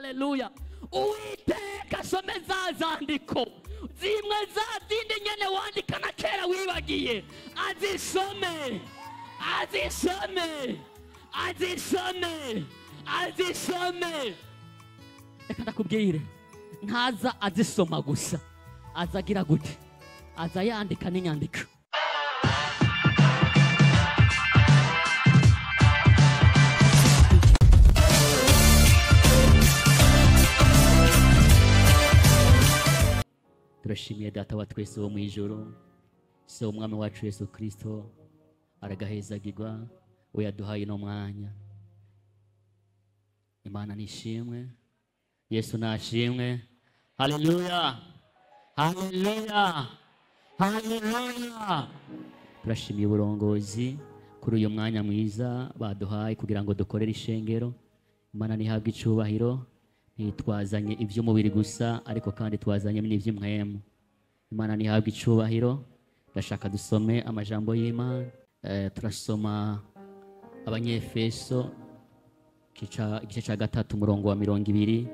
Haleluya. Uwiteka asome za zandiko zimwe za zindi nyene wandika na kera wibagiye, azisome, azisome, azisome, azisome. Reka ndakubwire, ntaza azisoma gusa, azagira gute? Aza yandika n'inyandiko. Turashimiye Data wa twese wo mu ijuru, se umwami wacu Yesu Kristo aragahezagirwa, we yaduhaye no mwanya. Imana nishimwe, Yesu nashimwe. Haleluya, haleluya, haleluya. Turashimiye uburongozi kuri uyu mwanya mwiza baduhaye kugira ngo dukorere ishengero. Imana nihabwe icubahiro. Ntitwazanye iby'umubiri gusa, ariko kandi twazanye n'iby'imwemu. Imana nihabwe icubahiro. Ndashaka dusome amajambo y'Imana. Turasoma Abanyefeso igice cya 3 umurongo wa 20.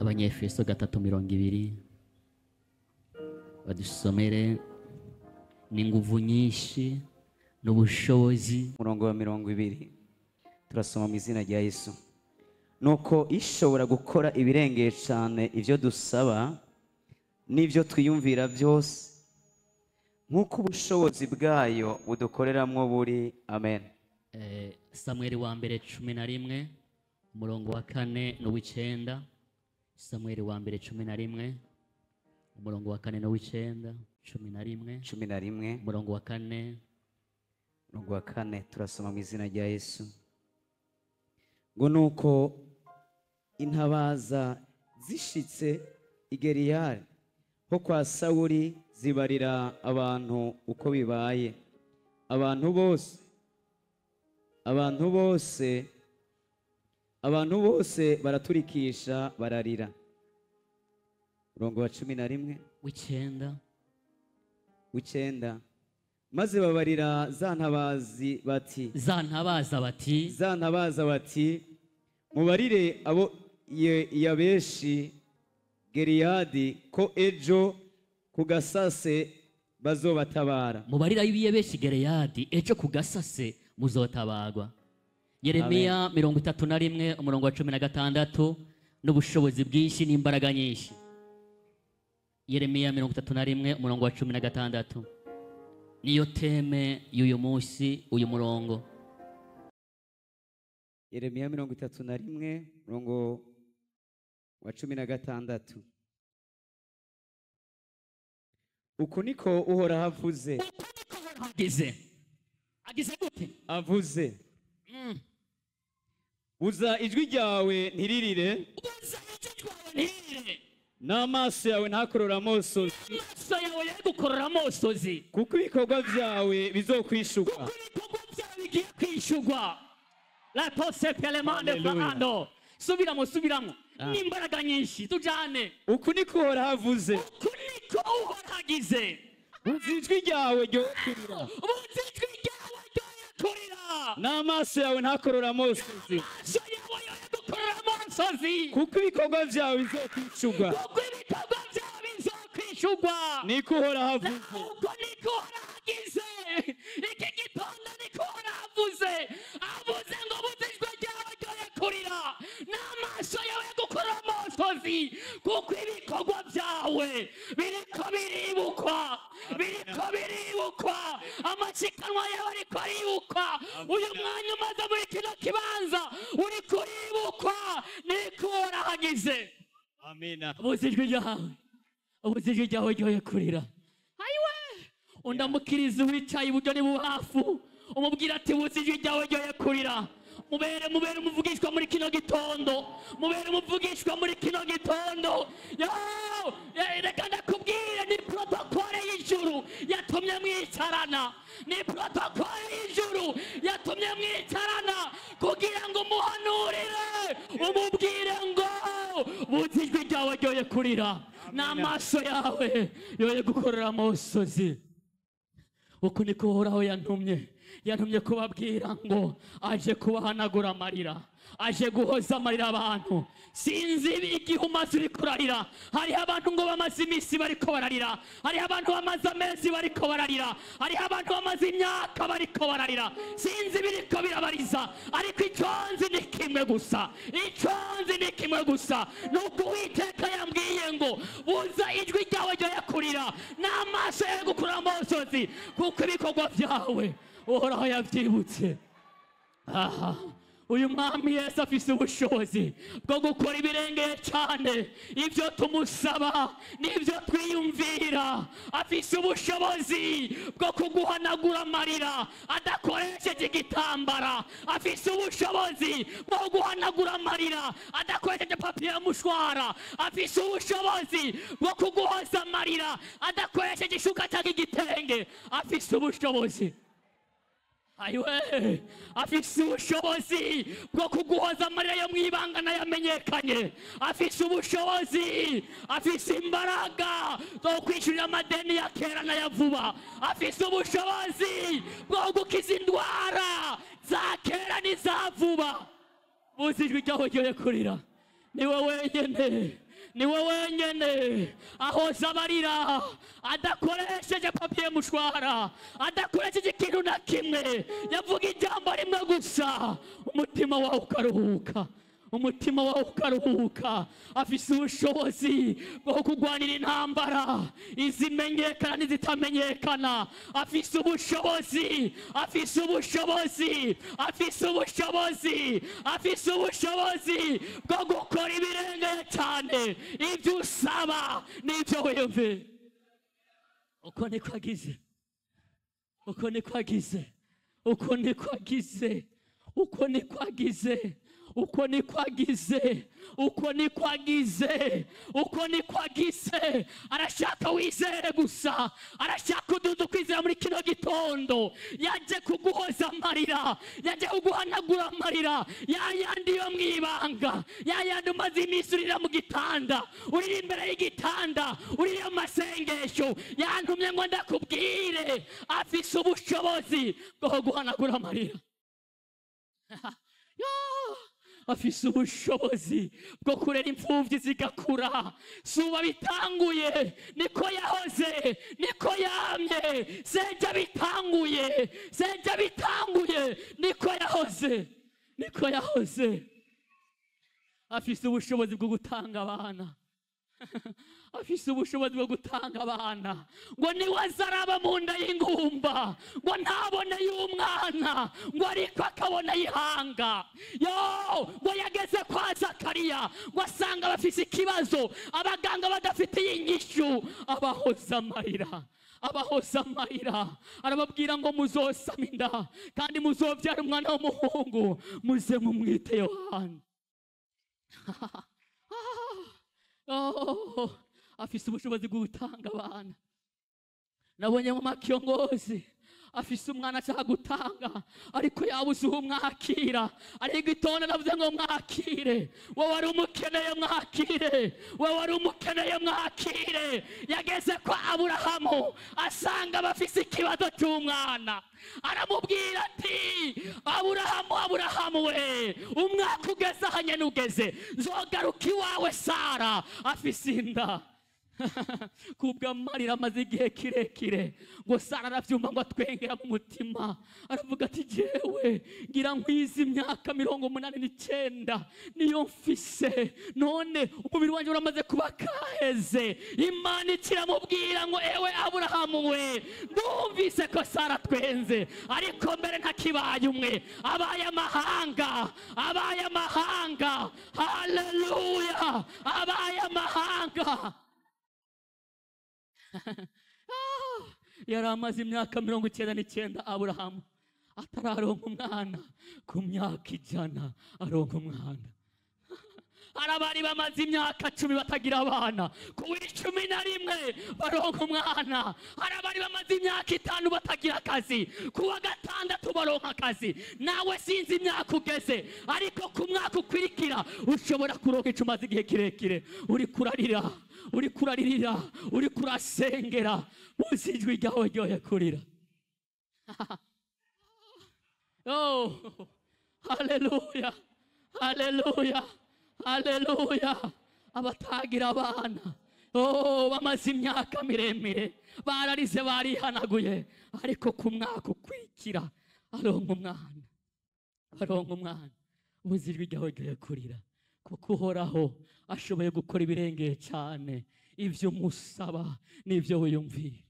Abanyefeso 3:20 badusomere. N'inguvu nyinshi n'ubushobozi. Umurongo wa 20 turasoma mu izina rya Yesu. Nuko ishobora gukora ibirengeye cyane ibyo dusaba n'ibyo twiyumvira byose, nk'uko ubushobozi bwayo budukoreramwo buri. Amen. Samueli wa mbere 11 umurongo wa 4 n'uw'icenda. Samueli wa mbere 11 umurongo wa 4 n'uw'icenda. 11 11 umurongo wa 4 umurongo wa 4 turasoma mu izina rya Yesu. Ngo nuko intabaza zishitse i Geriyali ho kwa Sawuli, zibarira abantu uko bibaye. Abantu bose baraturikisha bararira. Umurongo wa 11 w'icenda. Maze babarira za ntabazi bati mubarire abo Yabeshi Geriyadi ko ejo ku gasase bazobatabara. Mubarira Yabeshi Geriyadi ejo ku gasase muzotabagwa. Yeremiya 31 umurongo wa 16 n'ubushobozi bwinshi n'imbaraga nyinshi. Yeremiya 31 umurongo wa 16 niyo teme y'uyu munsi, uyu murongo. Yeremiya 31 murongo wa 16. Uku niko Uhoraho avuze. Agize gute? Avuze. Uza ijwi ryawe ntiririre, uza ijwi ryawe ntiririre, n'amaso yawe ntakorora amosozi, amaso yawe yagukorora amosozi, kuko ibikorwa byawe bizokwishurwa, kuko ibikorwa byawe bigiye kwishurwa. La pose pelemande farando. Subiramo, subiramo. N'imbaraga nyinshi tujane. Uku niko Uhoraho avuze. Uku niko Uhoraho agize. Uza ijwi ryawe ryokurira, uza ijwi ryawe ryokurira, n'amaso yawe ntakorora amosozi, amaso yawe yagukorora amosozi, kuko ibikorwa byawe bizokwishurwa, kuko ibikorwa byawe bizokwishurwa. Niko Uhoraho avuze. Uko niko Uhoraho agize. Iki gitondo niko Uhoraho avuze. Avuze ngo buze ijwi ryawe ryokurira, n'amaso yawe yagukorora amosozi, kuko ibikorwa byawe biriko biribukwa, biriko biribukwa, amashikanwa yawe ariko aribukwa. Uyu mwanya umaze muri kino kibanza uri kuribukwa. Niko Uhoraho agize. Amina. Buze ijwi ryawe, buze ijwi ryawe ryoye kurira. Ayiwe, undamukiriza wicaye iburyo n'ibuhafu, umubwira ati buze ijwi ryawe ryoye kurira. Mubere, mubere umuvugishwa muri kino gitondo, mubere umuvugishwa muri kino gitondo. Yo, reka ndakubwire, ni protokole y'ijuru yatumye mwicarana, ni protokole y'ijuru yatumye mwicarana kugira ngo umuhanurire, umubwire ngo buze ijwi ryawe ryoye kurira, n'amaso yawe yoye gukorera amosozi. Uku niko Uhoraho yantumye. Yantumye kubabwira ngo aje kubahanagura amarira, aje guhoza amarira abantu. Sinzi igihe umaze uri kurarira. Hariho abantu ngo bamaze iminsi bariko bararira, hariho abantu bamaze amezi bariko bararira, hariho abantu bamaze imyaka bariko bararira. Sinzi biriko birabariza, ariko icyo nzi ni kimwe gusa, icyo nzi ni kimwe gusa, nuko Uwiteka yambwiye ngo buza ijwi ryawe ryoye kurira n'amaso yawe gukura amosozi, kuko ibikorwa byawe Uhoraho yabyibutse. Aha, uyu mwami Yesu afise ubushobozi bwo gukora ibirengeye cyane ibyo tumusaba n'ibyo twiyumvira. Afise ubushobozi bwo kuguhanagura amarira adakoresheje igitambara. Afise ubushobozi bwo guhanagura amarira adakoresheje papiye mushwara. Afise ubushobozi bwo kuguhoza amarira adakoresheje ishuka cyangwa igitenge. Afise ubushobozi. Ayiwe, afise ubushobozi bwo kuguhoza amarira yo mwibanga nayamenyekanye. Afise ubushobozi, afise imbaraga zo kwishyurira amadeni ya kera n'aya vuba. Afise ubushobozi bwo gukiza indwara za kera n'iza vuba. Buzi ijwi ryawe ryoye kurira. Niwe wenyene, niwe wenyene ahoza amarira adakoresheje papiye mushwara, adakoresheje ikintu na kimwe. Yavuga ijambo rimwe gusa, umutima wawe ukaruhuka, umutima wawe ukaruhuka. Afise ubushobozi bwo kurwanira intambara izimenyekana n'izitamenyekana. Afise ubushobozi, afise ubushobozi, afise ubushobozi, afise ubushobozi bwo gukora ibirengeye cyane ibyo usaba n'ibyo wiyumvira. Uko niko agize, uko niko agize, uko niko agize, uko niko agize, uko niko agize, uko niko agize, uko niko agize. Arashaka wizere gusa, arashaka uduze ukwizera muri kino gitondo. Yaje kuguhoza amarira, yaje kuguhanagura amarira ya yandi yo mwibanga, ya yandi umaze iminsi urira mu gitanda, urira imbere y'igitanda, urira mu masengesho. Yantumye ngo ndakubwire, afise ubushobozi bwo guhanagura amarira. Afise ubushobozi bwo kurera imfuvyi zigakura. Suba bitanguye, niko yahoze, niko yamye. Seja bitanguye, seja bitanguye, niko yahoze, niko yahoze. Afise ubushobozi bwo gutanga abana. Afise ubushobozi bwo gutanga abana. Ngo niwe azaraba mu nda y'ingumba, ngo ntabone y'umwana, ngo ariko akabona y'ihanga. Yo, ngo yageze kwa Zakariya, ngo asanga bafise ikibazo abaganga badafitiye inyishu. Abahoza amarira, abahoza amarira, arababwira ngo muzosama inda kandi muzobyara umwana w'umuhungu, muze mumwite Yohana. Oh, afise ubushobozi bwo gutanga abana. Nabonye mu makiyongozi afise umwana ashaka gutanga, ariko yabuze umwakira. Ariko itonde, navuze ngo mwakire. Wowe wari umukeneye, mwakire. Wowe wari umukeneye, mwakire. Yageze kwa Aburahamu asanga bafise ikibazo cy'umwana, aramubwira ati Aburahamu, Aburahamu we, umwaka ugeze aha nyene ugeze, nzogaruka iwawe Sara afise inda. Kubw'amarira amaze igihe kirekire, ngo Sara aravyumva ngo atwengera mu mutima, aravuga ati jewe ngira nkwize imyaka 89 niyo mfise, none umubiri wanje uramaze kuba kaheze. Imana ikiramubwira ngo ewe Aburahamu we, ndumvise ko Sara twenze, ariko mbere ntakibaye umwe, abaye amahanga, abaye amahanga. Haleluya, abaye amahanga. Yari amaze imyaka 99 Aburahamu atararonka umwana, ku myaka 100 aronka umwana. Hari abari bamaze imyaka 10 batagira abana, ku 11 baronka umwana. Hari abari bamaze imyaka 5 batagira akazi, ku wa 6 baronka akazi. Nawe sinzi imyaka ugeze, ariko ku mwaka ukwirikira ushobora kuronka ico umaze igihe kirekire uri kurarira, uri kuraririra, uri kurasengera. Buzi ijwi ryawe ryoye kurira. Oh, haleluya, haleluya, haleluya. Abatagira abana, oh, bamaze imyaka miremire bararize barihanaguye, ariko ku mwaka ukurikira aronka umwana, aronka umwana. Buze ijwi ryawe ryoye kurira, kuko Uhoraho ashoboye gukora ibirengeye cyane ibyo umusaba n'ibyo wiyumvira.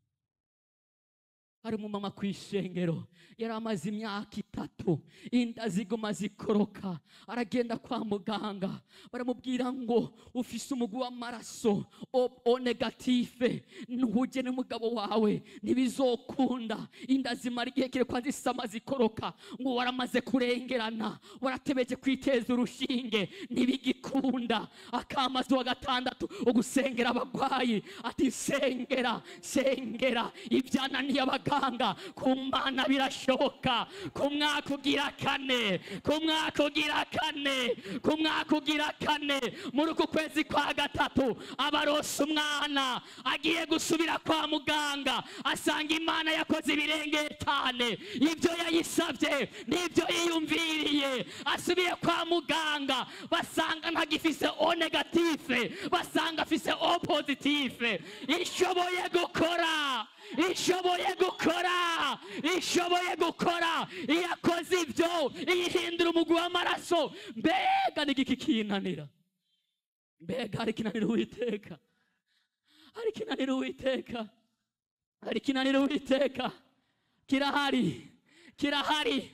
Hari umumama ku ishengero yari amaze imyaka 3 inda ziguma zikoroka, aragenda kwa muganga baramubwira ngo ufise umugwi w'amaraso O negative, ntuje n'umugabo wawe ntibizokunda, inda zimara igihe kirekire zisama zikoroka, ngo waramaze kurengerana, waratebeje kwiteza urushinge ntibigikunda. Akamaze wa 6 ugusengera abagwayi, ati sengera sengera ibyananiye abaganga kumana birashoboka. Ku mwaka ugira 4, ku mwaka ugira 4, ku mwaka ugira 4, muri uku kwezi kwa 3 abarose umwana, agiye gusubira kwa muganga asanga Imana yakoze ibirenge cyane, ibyo yayisabye n'ibyo yiyumviriye. Asubiye kwa muganga basanga ntagifise O negative, basanga afise O positive. Ishoboye gukora, ishoboye gukora, ishoboye gukora. Iyakoze ibyo ihindura umugwi w'amaraso. Mbega n'igiki kinanira? Mbega hari kinanira Uwiteka? Hari kinanira Uwiteka? Hari kinanira Uwiteka? Kirahari, kirahari.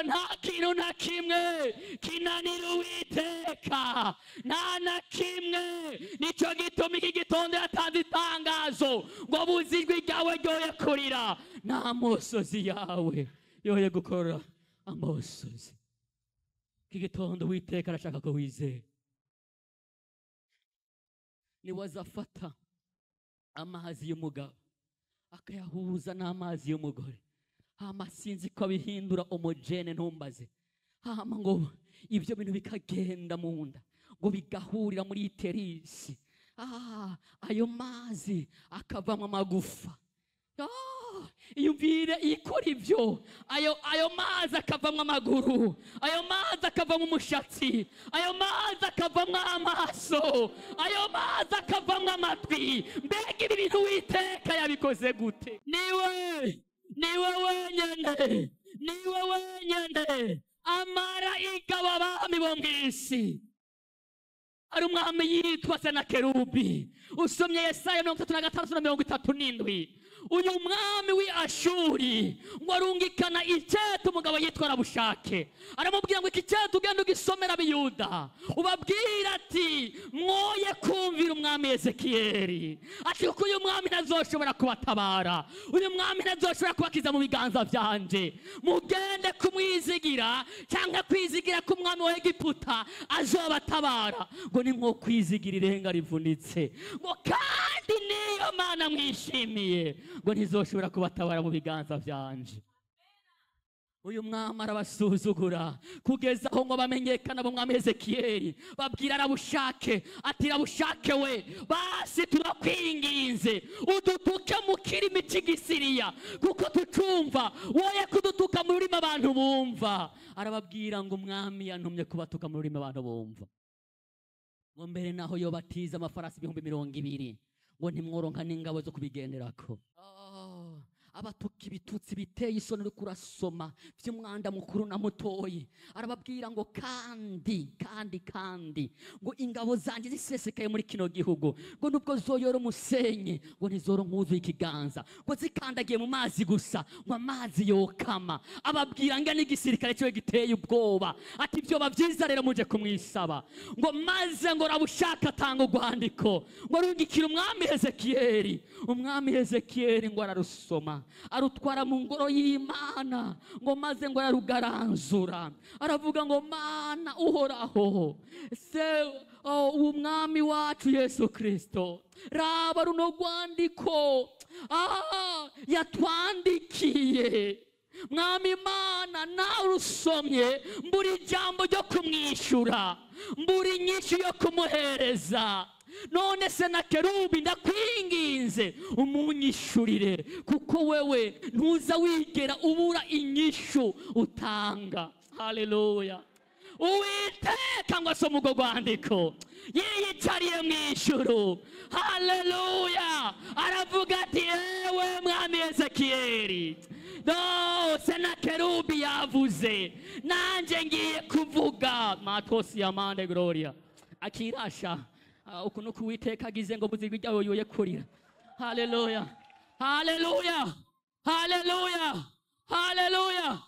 Nta kintu na kimwe kinanira Uwiteka, nta na kimwe. Nicyo gituma iki gitondo yatanze itangazo ngo buze ijwi ryawe ryoye kurira, nta musozi yawe yoye gukora amosozi. Iki gitondo Uwiteka arashaka ko wizera. Niwazafata amazi y'umugabo akayahuza n'amazi y'umugore, hama sinzi ko abihindura homogene ntumbaze, hama ngo ibyo bintu bikagenda mu nda, ngo bigahurira muri iterisi, ayo mazi akavamo amagufa. Iyumvire ikora ibyo, ayo mazi akavamo amaguru, ayo mazi akavamo umushatsi, ayo mazi akavamo amaso, ayo mazi akavamo amatwi. Mbega ibi bintu Uwiteka yabikoze gute? Niwe, niwe wenyene, niwe wenyene amara igaba abami bo mw'isi. Ari umwami yitwa Senakerubi. Usomye Yesaya 36 na 37, uyu mwami w'i Ashuri ngo arungikana icyeto umugabo yitwa Rabushake, aramubwira ngo iki cyeto ugenda ugisomera abiyuda, ubabwira ati mwoye kumvira umwami Ezekiyeli, ati kuko uyu mwami ntazoshobora kubatabara, uyu mwami ntazoshobora kubakiza mu biganza byanje, mugende kumwizigira cyangwa kwizigira ku mwami wa Egiputa azobatabara. Ngo ni nko kwizigira irenga rivunitse, ngo kandi niyo Mana mwishimiye, ngo ntizoshobora kubatabara mu biganza byanje. Uyu mwami arabasuzugura kugeza aho ngo bamenyekana bo mwami Ezekiyeli, babwira Rabushake ati Rabushake we, basi turakwinginze udutuke mu kirimi cy'igisiriya kuko tucumva, woye kudutuka mu rurimi abantu bumva. Arababwira ngo umwami yantumye kubatuka mu rurimi abantu bumva. Ngo mbere naho yobatiza amafarasi 20,000 ngo ntimworonka n'ingabo zo kubigenderako. Abatuka ibitutsi biteye isoni uri kurasoma by'umwanda mukuru na mutoyi. Arababwira ngo kandi kandi kandi ngo ingabo zanjye zisesekaye muri kino gihugu, ngo nubwo zoyora umusenyi ngo ntizoro nkuzuye ikiganza, ngo zikandagiye mu mazi gusa ngo amazi yokama. Ababwira ngo n'igisirikare cyo giteye ubwoba, ati byoba byiza rero muje kumwisaba. Ngo maze ngo Rabushaka atanga urwandiko ngo rungikira umwami Ezekiyeli. Umwami Ezekiyeli ngo ararusoma, arutwara mu ngoro y'Imana, ngo maze ngo ararugaranzura, aravuga ngo Mana uhoraho, se umwami wacu Yesu Kristo, raba runo rwandiko yatwandikiye. Mwami Mana, nawe urusomye mbura ijambo ryo kumwishyura, mbura inyishu yo kumuhereza. None Senakerubi, ndakwinginze umunyishurire, kuko wewe ntuza wigera ubura inyishu utanga. Haleluya. Uwiteka ngo asome urwo rwandiko yiyicariye mu ijuru. Haleluya. Aravuga ati ewe mwami Ezekiyeli, no Senakerubi yavuze, nanjye ngiye kuvuga. Matosi ya mande gloria akirasha ukuntu kuwiteka agize ngo buzigwe ryawe yoye kurira. Haleluya, haleluya, haleluya, haleluya,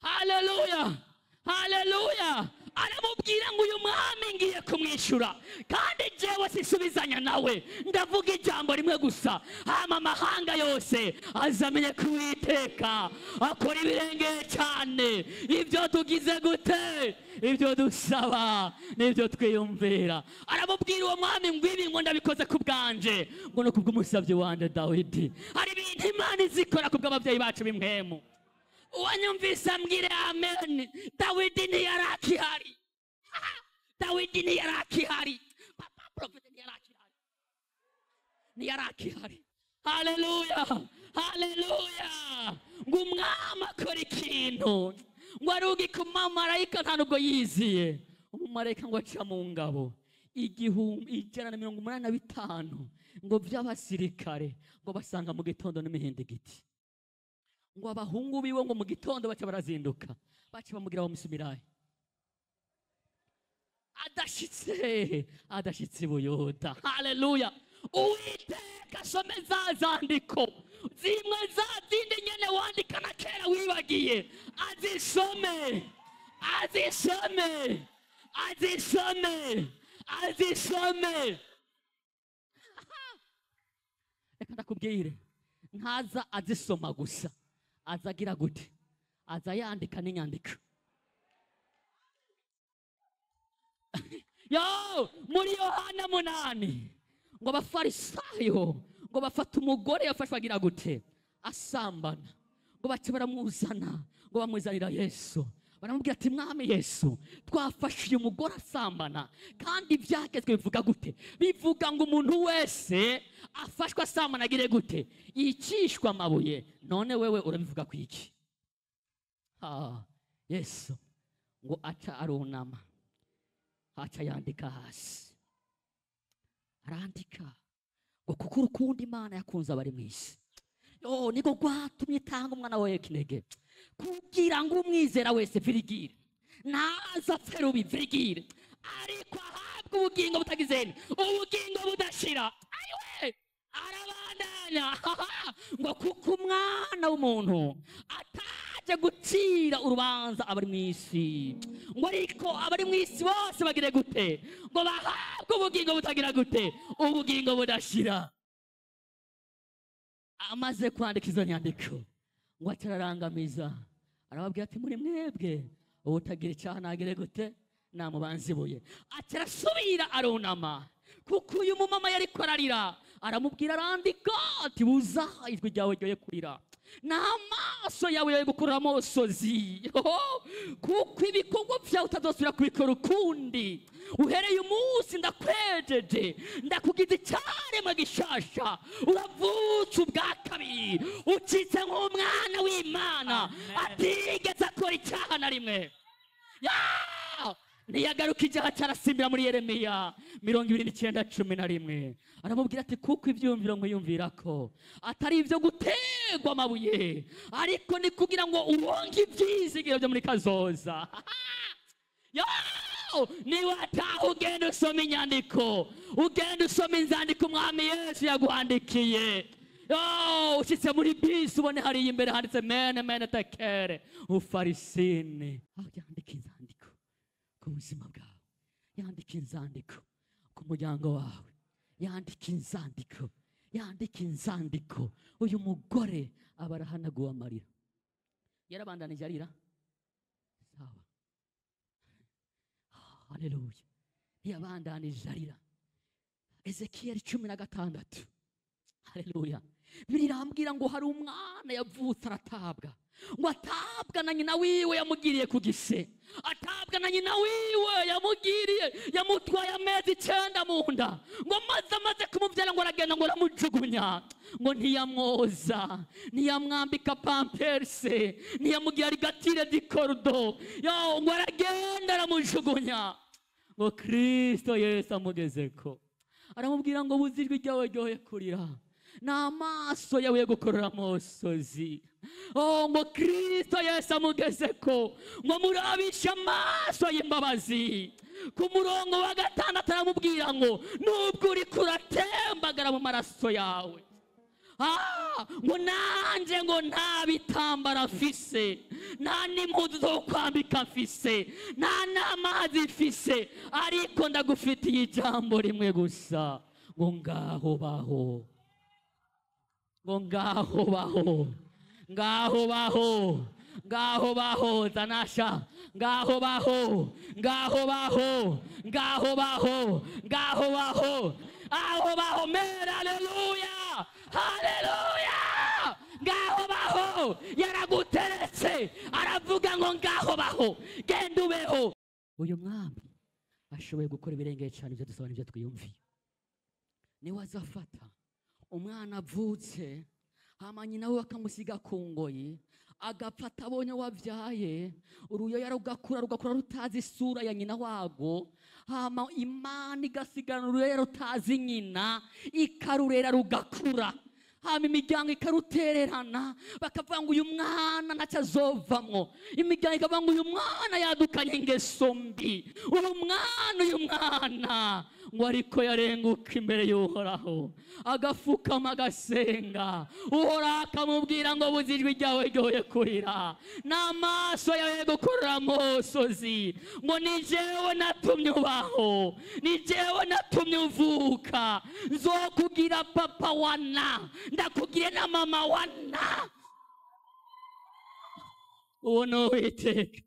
haleluya, haleluya. Aramubwira ngo uyu mwami ngiye kumwishyura, kandi jewe sisubizanya nawe, ndavuga ijambo rimwe gusa, hama amahanga yose azamenye ko Uwiteka akora ibirengeye cyane. Ibyo tugize gute, ibyo dusaba n'ibyo twiyumvira. Aramubwira uwo mwami ngo ibi ngo ndabikoze ku bwanje, ngo no kubw'umusabyi wanje Dawidi. Hari ibintu Imana izikora kubw'ababyeyi bacu b'imwemu. Uwanyumvise ambwire amen. Dawidi ntiyarakihari, Dawidi ntiyarakihari, papa prophet ntiyarakihari, ntiyarakihari. Haleluya, haleluya. Ngo umwami akora ikintu, ngo arugike umumarayika nta nubwo yiziye. Umumarayika ngo aca mu ngabo 185 ngo by'abasirikare, ngo basanga mu gitondo n'imihindigiti. Ngo abahungu biwe ngo mu gitondo baca barazinduka, baca bamugira bamusumiraye. Adashitse, adashitse Buyuda. Haleluya. Uwiteka asome za zandiko zimwe za zindi nyene wandika na kera wibagiye, azisome, azisome, azisome, azisome. Reka ndakubwire, ntaza azisoma gusa, azagira gute, aza yandika n'inyandiko. Yo, muri Yohana 8 ngo abafarisayo ngo bafata umugore yafashwe agira gute, asambana, ngo bace baramuzana, ngo bamuzanira Yesu. Baramubwira ati mwami Yesu, twafashe uyu mugore asambana, kandi ibyagezwe bivuga gute? Bivuga ngo umuntu wese afashwe asambana agire gute, yicishwa amabuye. None wewe urabivuga ku iki? Yesu ngo aca arunama, aca yandika hasi, arandika ngo kuko urukundo Imana yakunze abari mu isi, yo niko rwatumye itanga umwana wayo kinege, kugira ngo umwizera wese virigire ntaza apfe rubi virigire, ariko ahabwe ubugingo butagizeni, ubugingo budashira. Ayiwe, arabandanya ngo kuko umwana w'umuntu ataje gucira urubanza abari mu isi, ngo ariko abari mu isi bose bagire gute, ngo bahabwe ubugingo butagira gute, ubugingo budashira. Amaze kwandika izo nyandiko ngo acararangamiza, arababwira ati muri mwebwe ubutagira icyaha nagire gute, namubanzibuye. Acarasubira arunama, kuko uyu mumama yari ararira, aramubwira arandika ati buza ijwi ryawe ryoye kurira, n'amaso yawe yoye gukurura amosozi, kuko ibikorwa byawe utazosubira kubikora ukundi. Uhereye umunsi ndakwejeje, ndakugize icyaremwe gishasha, uravutse ubwa kabiri, ucitse nk'umwana w'Imana atigeze akora icyaha na rimwe. Ntiyagaruka ijyaha cyarasimbira muri Yeremiya 29:11. Aramubwira ati kuko ibyumviro nkuyumvira ko atari ibyo gutegwa amabuye, ariko ni kugira ngo uronke ibyizigiro byo muri kazoza. Yo, niba ataha ugenda usoma inyandiko, ugenda usoma inzandiko umwami Yesu yaguhandikiye. Yo, ushyitse muri bisi ubone hariya imbere handitse mene mene tekere ufarisini. Yandika inzandiko ku buzima bwawe, yandika inzandiko ku muryango wawe, yandika inzandiko, yandika inzandiko. Uyu mugore aba arahanaguwe amarira, yarabandanije arira. Sawa, haleluya. Ntiyabandanije arira. Ezekiyeli 16, haleluya. Birambwira ngo hari umwana yavutse aratabwa, ngo atabwa na nyina wiwe yamugiriye ku gise. Atabwa na nyina wiwe yamugiriye, yamutwaye amezi 9 mu nda, ngo maze amaze kumubyara ngo aragenda ngo aramujugunya, ngo ntiyamwoza, ntiyamwambika pamperse, ntiyamugira rigatire di cordo, yo ngo aragenda aramujugunya. Ngo Kristo Yesu amugezeko aramubwira ngo buze ijwi ryawe ryoye kurira n'amaso yawe yo gukorora amosozi. Oh, ngo Kristo Yesu amugezeko ngo murabishe amaso y'imbabazi. Ku murongo wa 6 aramubwira ngo nubwo uri kuratembagara mu maraso yawe, ngo nanje ngo nta bitambara mfise, nta n'impuzu zo kwambika mfise, nta n'amazi mfise, ariko ndagufitiye ijambo rimwe gusa, ngo ngaho baho, ngo ngaho baho, ngaho baho, ngaho baho Zanasha, ngaho baho, ngaho baho, ngaho baho, ngaho baho, aho baho mera. Haleluya, haleluya. Ngaho baho, yaraguteretse aravuga ngo ngaho baho, genda ubeho. Uyu mwami ashoboye gukora ibirengeye cyane ibyo dusaba n'ibyo twiyumviye. Niwe azafata umwana avutse, hama nyina we bakamusiga ku ngoyi, agapfa atabonye wabyaye, uruyoya rugakura rugakura rutazi isura ya nyina wago, hama Imana igasigana uruyoya rutazi nyina, ikarurera rugakura, hama imiryango ikarutererana, bakavuga ngo uyu mwana ntacyo azovamwo, imiryango ikavuga ngo uyu mwana yadukanye ingeso mbi, uyu mwana ngo ariko yarenguka imbere y'Uhoraho, agafukama agasenga, Uhoraho akamubwira ngo buze ijwi ryawe ryoye kurira n'amaso yawe gukorora amosozi, ngo ni jewe natumye ubaho, ni jewe natumye uvuka, nzokugira papa wana, ndakugire na mama wana. Uwo ni Uwiteka,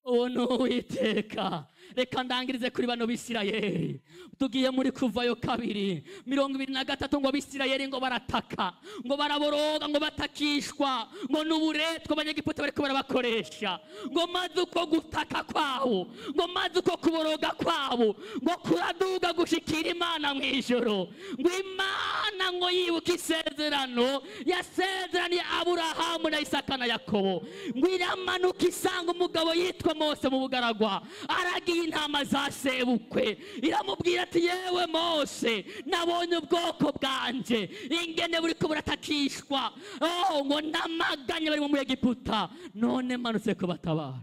uwo ni Uwiteka. Reka ndangirize kuri bano Bisirayeli. Tugiye muri Kuvayo 2:23 ngo Abisirayeli ngo barataka, ngo baraboroga, ngo batakishwa, ngo n'uburetwa abanyegiputa bariko barabakoresha, ngo maze uko gutaka kwabo, ngo maze uko kuboroga kwabo, ngo kuraduga gushikira Imana mu ijoro, ngo Imana ngo yibuke isezerano yasezeraniye Aburahamu na Isaka na Yakobo, ngo iramanuka isanga umugabo yitwa Mose mu bugaragwa, aragiye intama za sebukwe, iramubwira ati yewe Mose, nabonye ubwoko bwanje ingene buriko buratakishwa, oh, ngo namaganye bari mu Egiputa, none manutse kubatabara,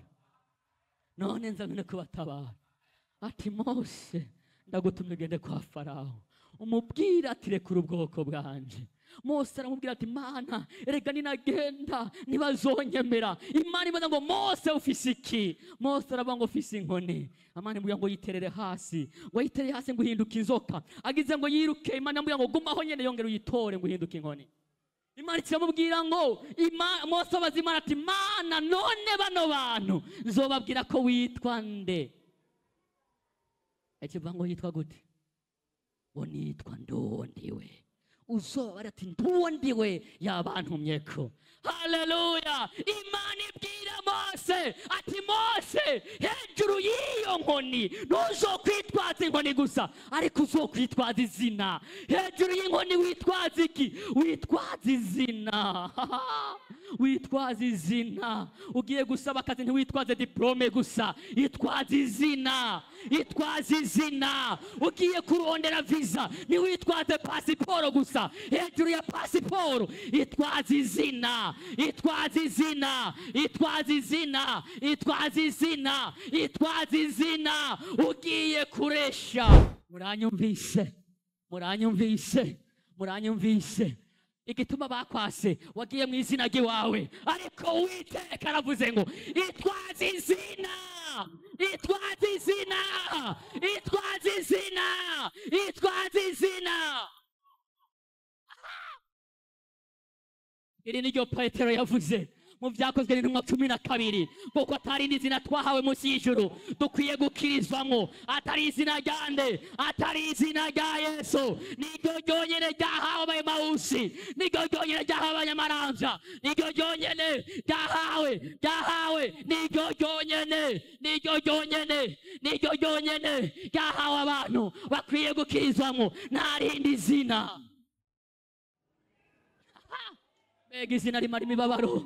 none nzamene kubatabara. Ati Mose, ndagutumye ugende kwa Farawo umubwira ati rekura ubwoko bwanje. Mose aramubwira ati Mana, erega ninagenda ntibazonyemera. Imana ibaza ngo Mose ufise iki? Mose aravuga ngo ufise inkoni. Imana imubwira ngo yiterere hasi, ngo yiterere hasi ngo uhinduke inzoka. Agize ngo yiruke, Imana imubwira ngo gumaho nyene yongere uyitore ngo uhinduke inkoni. Imana iramubwira ngo Mose abaza Imana ati Mana, none bano bantu nzobabwira ko witwa nde? Ekivuga ngo yitwa gute? Ngo nitwa Ndondiwe. Uzobara ati nduwondiwe yabantumyeko. Haleluya. Imana ibwira Mose ati Mose, hejuru y'iyo nkoni ntuzokwitwaza inkoni gusa, ariko uzokwitwaza izina. Hejuru y'inkoni witwaza iki? Witwaza izina. Witwaza izina. Ugiye gusaba akazi ntiwitwaze diplome gusa, itwaza izina, itwaza izina. Ugiye kurondera visa ntiwitwaze pasiporo gusa, hejuru ya pasiporo itwaza izina, itwaza izina, itwaza izina, itwaza izina, itwaza izina. Ugiye kuresha. Muranyumvise, muranyumvise, muranyumvise. Igituma bakwase wagiye mu izina ry'iwawe, ariko Uwiteka aravuze ngo itwaze izina, itwaze izina, itwaze izina, itwaze izina. Iri niryo Petero yavuze Mu byakozwe n'intumwa 12, kuko atari izina twahawe munsi y'ijuru dukwiye gukirizwamo, atari izina rya nde, atari izina rya Yesu. Niryo ryonyene ryahawe Abayemawusi, niryo ryonyene ryahawe Abanyamaramvya, niryo ryonyene ryahawe, ryahawe, niryo ryonyene, niryo ryonyene, niryo ryonyene ryahawe abantu bakwiye gukirizwamo, nta rindi zina. Mbega izina rimara imibabaro,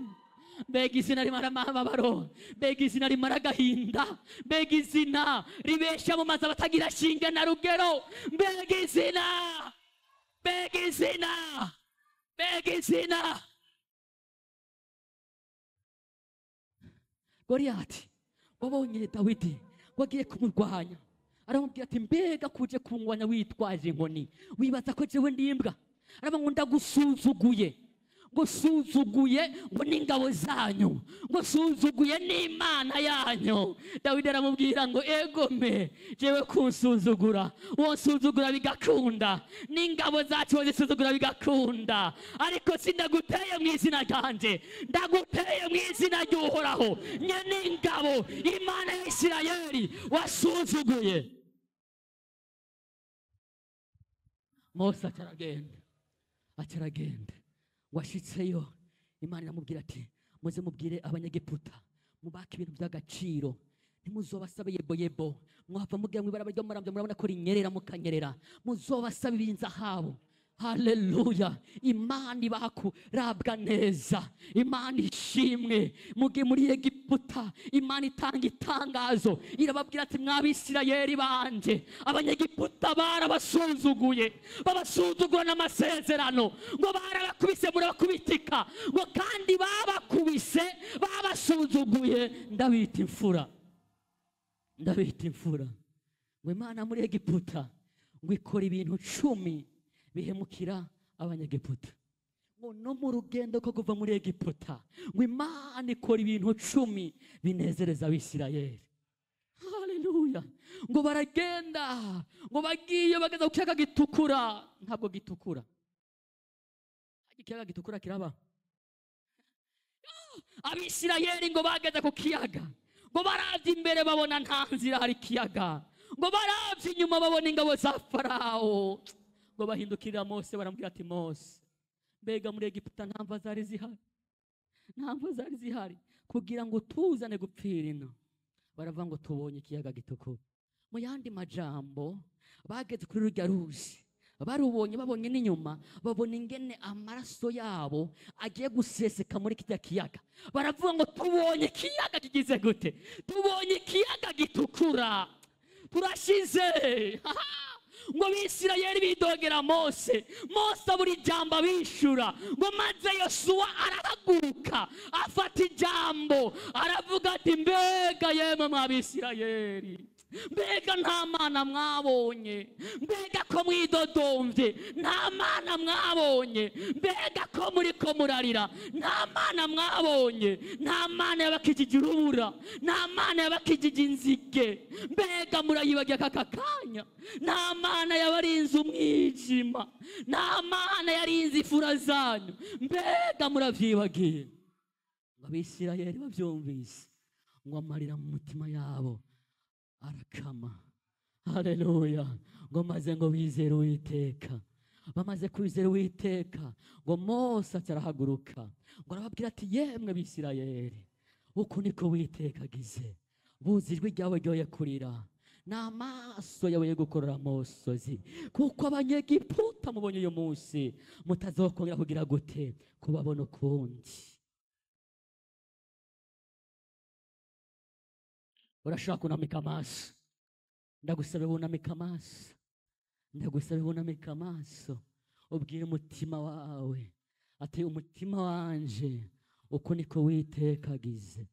mbega izina rimara amababaro, mbega izina rimara agahinda, mbega izina ribesha mu mazu abatagira shinge na rugero, mbega izina, mbega izina, mbega izina. Goliyati wabonye Dawidi wagiye kumurwanya, aramubwira ati mbega kuje kungwanya witwaje inkoni, wibaza ko jewe ndi imbwa? Aravuga ngo ndagusuzuguye, ngo suzuguye ngo n'ingabo zanyu, ngo suzuguye n'Imana yanyu. Dawidi aramubwira ngo egome, jewe kunsuzugura, wonsuzugura bigakunda, n'ingabo zacu wozisuzugura bigakunda, ariko sindaguteye mu izina ryanje, ndaguteye mu izina ry'Uhoraho nyene ingabo, Imana ya Isirayeli wasuzuguye. Mose acaragenda, acaragenda, washitseyo Imana iramubwira ati muze mubwire Abanyegiputa mubake ibintu by'agaciro, ntimuzobasabe yebo yebo, mwava mugira mw'ibarabara ryo muramvya murabona ko rinyerera mukanyerera, muzobasabe ibinzahabu. Haleluya! Imana ibaha kurabwa neza, Imana ishimwe. Mugiye muri Egiputa, Imana itanga itangazo, irababwira ati mw'Abisirayeli banje, Abanyegiputa barabasuzuguye, babasuzugura n'amasezerano, ngo barabakubise murabakubitika, ngo kandi babakubise babasuzuguye, ndabita imfura, ndabita imfura. Ngo Imana muri Egiputa ngo ikora ibintu 10 bihemukira Abanyegiputa, ngo no mu rugendo ko kuva muri Egiputa ngo Imana ikora ibintu 10 binezereza Abisirayeli. Haleluya! Ngo baragenda, ngo bagiye bageze ku kiyaga gitukura. Ntabwo gitukura, ikiyaga gitukura kiraba. Abisirayeli ngo bageze ku kiyaga, ngo baravye imbere babona nta nzira hari ikiyaga, ngo baravye inyuma babona ingabo za Farao. Ngo bahindukirira Mose baramubwira ati Mose, mbega muri Egiputa nta mva zari zihari, nta mva zari zihari kugira ngo tuzane gupfira ino. Baravuga ngo tubonye ikiyaga gitukura. Mu yandi majambo, bageze kuri rurya ruzi, barubonye, babonye n'inyuma, babona ingene amaraso yabo agiye guseseka muri kirya kiyaga. Baravuga ngo tubonye ikiyaga kigize gute? Tubonye ikiyaga gitukura, turashize. Ngo Abisirayeli bidogera Mose, Mose abura ijambo abishura, ngo maze Yosuwa arahaguruka afata ijambo aravuga ati mbega yemwe mw'Abisirayeli, mbega nta mana mwabonye, mbega ko mwidodomvye, nta mana mwabonye, mbega ko muriko murarira, nta mana mwabonye, nta mana yabakijije urubura, nta mana yabakijije inzige, mbega murayibagiye aka kanya, nta mana yabarinze umwijima, nta mana yarinze ifura zanyu, mbega muravyibagiye. Ngo Abisirayeli bavyumvise, ngo amarira mu mutima yabo arakama. Haleluya! Ngo maze ngo bizere Uwiteka. Bamaze kwizera Uwiteka, ngo Mose arahaguruka, ngo arababwira ati yemwe Bisirayeli, uku niko Uwiteka agize, buzi ijwi ryawe ryoye kurira, n'amaso yawe yo gukorora amosozi, kuko Abanyegiputa mubonye uyu munsi mutazokongera kugira gute kubabona ukundi. Urashaka kunamika amaso, ndagusabe wunamika amaso, ndagusabe wunamika amaso, ubwire umutima wawe ati umutima wanje uku niko Uwiteka agize.